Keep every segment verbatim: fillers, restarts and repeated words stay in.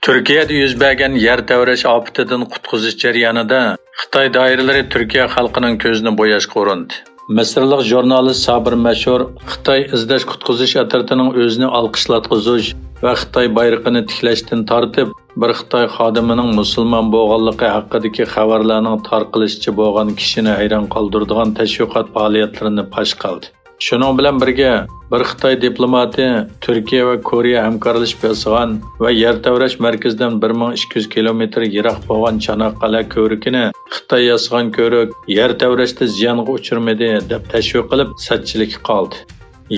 تۈركىيەدە يۈز بەرگەن يەر تەۋرەش ئاپىتىدىن قۇتقۇزۇش جەريانىدا خىتاي دائىرىلىرى تۈركىيە خەلقىنىڭ كۆزىنى بوياشقا ئۇرۇندى. مىسىرلىق ژۇرنالىست سابىر مەشھۇر خىتاي ئىزدەش قۇتقۇزۇش ئەترىتىنىڭ ئۆزىنى ئالقىشلاتقۇزۇش ۋە خىتاي بايرىقىنى تىكلەشتىن تارتىپ، بىر خىتاي خادىمىنىڭ مۇسۇلمان بولغانلىقى ھەققىدىكى خەۋەرلەرنىڭ تارقىلىشىچە بولغان كىشىنى ھەيران قالدۇرىدىغان تەشۋىقات پائالىيەتلىرىنى پاش قىلدى. شۇنىڭ بىلەن بىرگە، بىر خىتاي دىپلوماتى تۈركىيە ۋە كورېيە ھەمكارلىشىپ ياسىغان ۋە يەر تەۋرەش مەركىزىدىن بىر مىڭ ئىككى يۈز كىلومېتىر يىراق بولغان چاناققالە كۆۋرۈكىنى خىتاي ياسىغان كۆۋرۈك، يەر تەۋرەشتە زىيانغا ئۇچرىمىدى، دەپ تەشۋىق قىلىپ، سەتچىلىككە قالدى.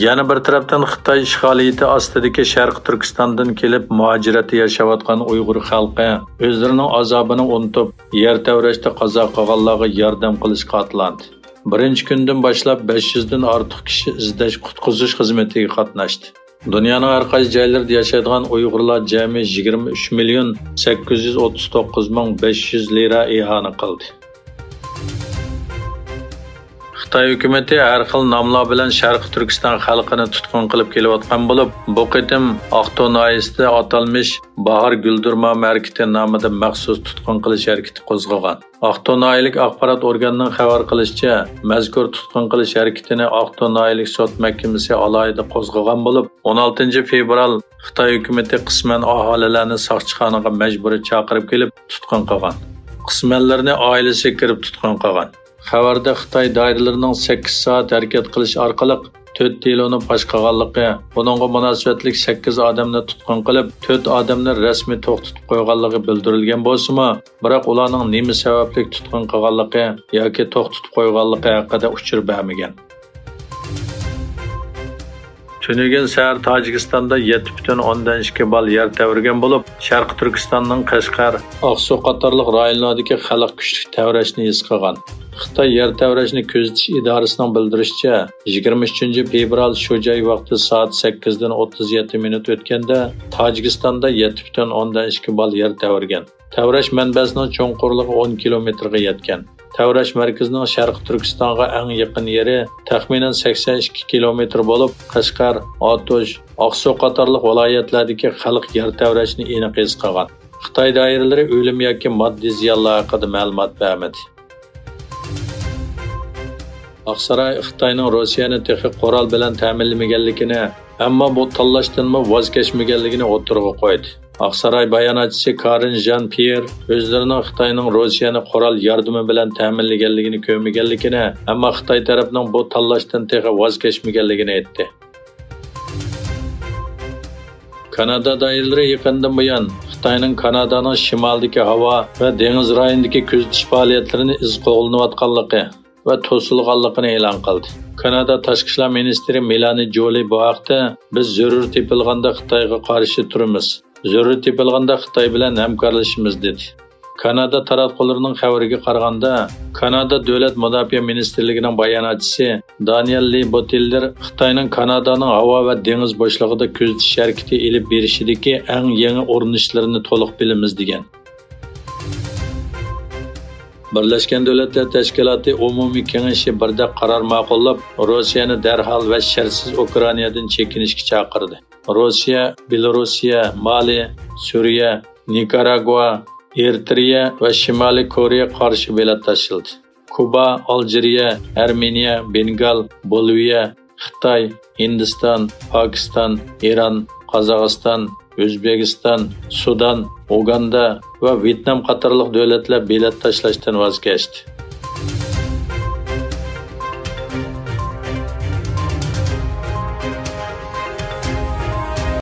يەنە بىر تەرەپتىن، خىتاي ئىشغالىيىتى ئاستىدىكى شەرقىي تۈركىستاندىن كېلىپ مۇھاجىرەتتە ياشاۋاتقان ئۇيغۇر خەلقى ئۆزلىرىنىڭ ئازابىنى ئۇنتۇپ، يەر تەۋرەشتە قازا قىلغانلارغا ياردەم قىلىشقا ئاتلاندى. بىرىنچى كۈندىن باشلاپ بەش يۈزدىن ئارتۇق كىشى ئىزدەش قۇتقۇزۇش خىزمىتىگە قاتناشتى. دۇنيانىڭ ھەر قايسى جايلىرىدا ياشايدىغان ئۇيغۇرلار جەمئىي يىگىرمە ئۈچ مىليون سەككىز يۈز ئوتتۇز توققۇز مىڭ بەش يۈز لىرا ئىئانە قىلدى. خىتاي ھۆكۈمىتى ھەر خىل ناملار بىلەن شەرقىي تۈركىستان خەلقىنى تۇتقۇن قىلىپ كېلىۋاتقان بولۇپ، بۇ قېتىم ئاقتۇ ناھىيەسىدە ئاتالمىش باھار گۈلدۈرمامە ھەرىكىتى نامىدا مەخسۇس تۇتقۇن قىلىش ھەرىكىتى قوزغىغان. ئاقتۇ ناھىيەلىك ئاخبارات ئورگانىنىڭ خەۋەر قىلىشىچە، مەزكۇر تۇتقۇن قىلىش ھەرىكىتىنى ئاقتۇ ناھىيەلىك سوت مەھكىمىسى ئالاھىدە قوزغىغان بولۇپ، ئون ئالتىنچى فېۋرال خىتاي ھۆكۈمىتى قىسمەن ئاھالىلەرنى ساقچىخانىغا مەجبۇرىي چاقىرىپ كېلىپ تۇتقۇن قىلغان. قىسمەنلىرىنى ئائىلىسى كىرىپ تۇتقۇن قىلغان. خەۋەردە خىتاي دائىرىلىرىنىڭ سەككىز سائەت ھەرىكەت قىلىش ئارقىلىق تۆت دېلونى پاش قىلغانلىقى، بۇنىڭغا مۇناسىۋەتلىك سەككىز ئادەمنى تۇتقۇن قىلىپ، تۆت ئادەمنى رەسمىي توختىتىپ قويغانلىقى بىلدۈرۈلگەن بولسىمۇ، بىراق ئۇلارنىڭ نېمە سەۋەبلىك تۇتقۇن قىلغانلىقى ياكى توختىتىپ قويغانلىقى ھەققىدە ئۇچۇر بەرمىگەن. تۈنۈگۈن سەھەر تاجىكىستاندا يەتتە پۈتۈن ئوندىن ئىككى بال يەر تەۋرىگەن بولۇپ، شەرقىي تۈركىستاننىڭ قەشقەر، ئاقسۇ قاتارلىق رايونلاردىكى خەلق كۈچلۈك تەۋرەشنى ھېس قىلغان. خىتاي يەر تەۋرەشنى كۆزىتىش ئىدارىسىنىڭ بىلدۈرۈشىچە، يىگىرمە ئۈچىنچى فېۋرال شۇ جاي ۋاقتى سائەت سەككىزدىن ئوتتۇز يەتتە مىنۇت ئۆتكەندە، تاجىكىستاندا يەتتە پۈتۈن ئوندىن ئىككى بال يەر تەۋرىگەن. تەۋرەش مەنبەسىنىڭ چوڭقۇرلۇقى ئون كىلومېتىرغا يەتكەن. تەۋرەش مەركىزىنىڭ شەرقىي تۈركىستانغا ئەڭ يېقىن يېرى تەخمىنەن سەكسەن ئىككى كىلومېتىر بولۇپ، قەشقەر، ئاتۇش، ئاقسۇ قاتارلىق ۋىلايەتلەردىكى خەلق يەر تەۋرەشنى ئېنىق ھېس قىلغان. خىتاي دائىرىلىرى ئۆلۈم ياكى ماددىي زىيانلار ھەققىدە مەلۇمات بەرمىدى. ئاقساراي خىتاينىڭ روسىيەنى تېخى قورال بىلەن تەمىنلىمىگەنلىكىنى، ئەمما بۇ تاللاشتىنمۇ ۋاز كەچمىگەنلىكىنى ئوتتۇرىغا قويدى. ئاقساراي باياناتچىسى كارىن ژان پيېر ئۆزلىرىنىڭ خىتاينىڭ روسىيەنى قورال ياردىمى بىلەن تەمىنلىگەنلىكىنى كۆرمىگەنلىكىنى، ئەمما خىتاي تەرەپنىڭ بۇ تاللاشتىن تېخى ۋاز كەچمىگەنلىكىنى ئېيتتى. كانادا دائىرىلىرى يېقىندىن بۇيان خىتاينىڭ كانادانىڭ شىمالدىكى ھاۋا ۋە دېڭىز رايونىدىكى كۆزىتىش پائالىيەتلىرىنى ئىز قوغلىنىۋاتقانلىقى ۋە توسۇلغانلىقىنى ئېلان قىلدى. كانادا تاشقى ئىشلار مىنىستىرى مېلانى جولى بۇ ھەقتە، «بىز زۆرۈر تېپىلغاندا خىتايغا قارشى تۇرىمىز، زۆرۈر تېپىلغاندا خىتاي بىلەن ھەمكارلىشىمىز» دېدى. كانادا تاراتقۇلىرىنىڭ خەۋىرىگە قارىغاندا، كانادا دۆلەت مۇداپىئە مىنىستىرلىكىنىڭ باياناتچىسى دانىيال لى بوتېللېر خىتاينىڭ كانادانىڭ ھاۋا ۋە دېڭىز بوشلۇقىدا كۆزىتىش ھەرىكىتى ئېلىپ بېرىشىدىكى ئەڭ يېڭى ئۇرۇنۇشلىرىنى تولۇق بىلىمىز، دېگەن. بىرلەشكەن دۆلەتلەر تەشكىلاتى ئومۇمىي كېڭىشى بىردەك قارار ماقۇللاپ، روسىيەنى دەرھال ۋە شەرتسىز ئۇكرائىنادىن چېكىنىشكە چاقىردى. روسىيە، بېلوروسىيە، مالى، سۈرىيە، نىكاراگۇا، ئېرىترېيە ۋە شىمالىي كورېيە قارشى بېلەت تاشلىدى. كۇبا، ئالجىرىيە، ئەرمېنىيە، بېنگال، بولىۋىيە، خىتاي، ھىندىستان، پاكىستان، ئىران، قازاقىستان، ئۆزبېكىستان، سۇدان، ئۇگاندا ۋە ۋيېتنام قاتارلىق دۆلەتلەر بېلەت تاشلاشتىن ۋاز كەچتى.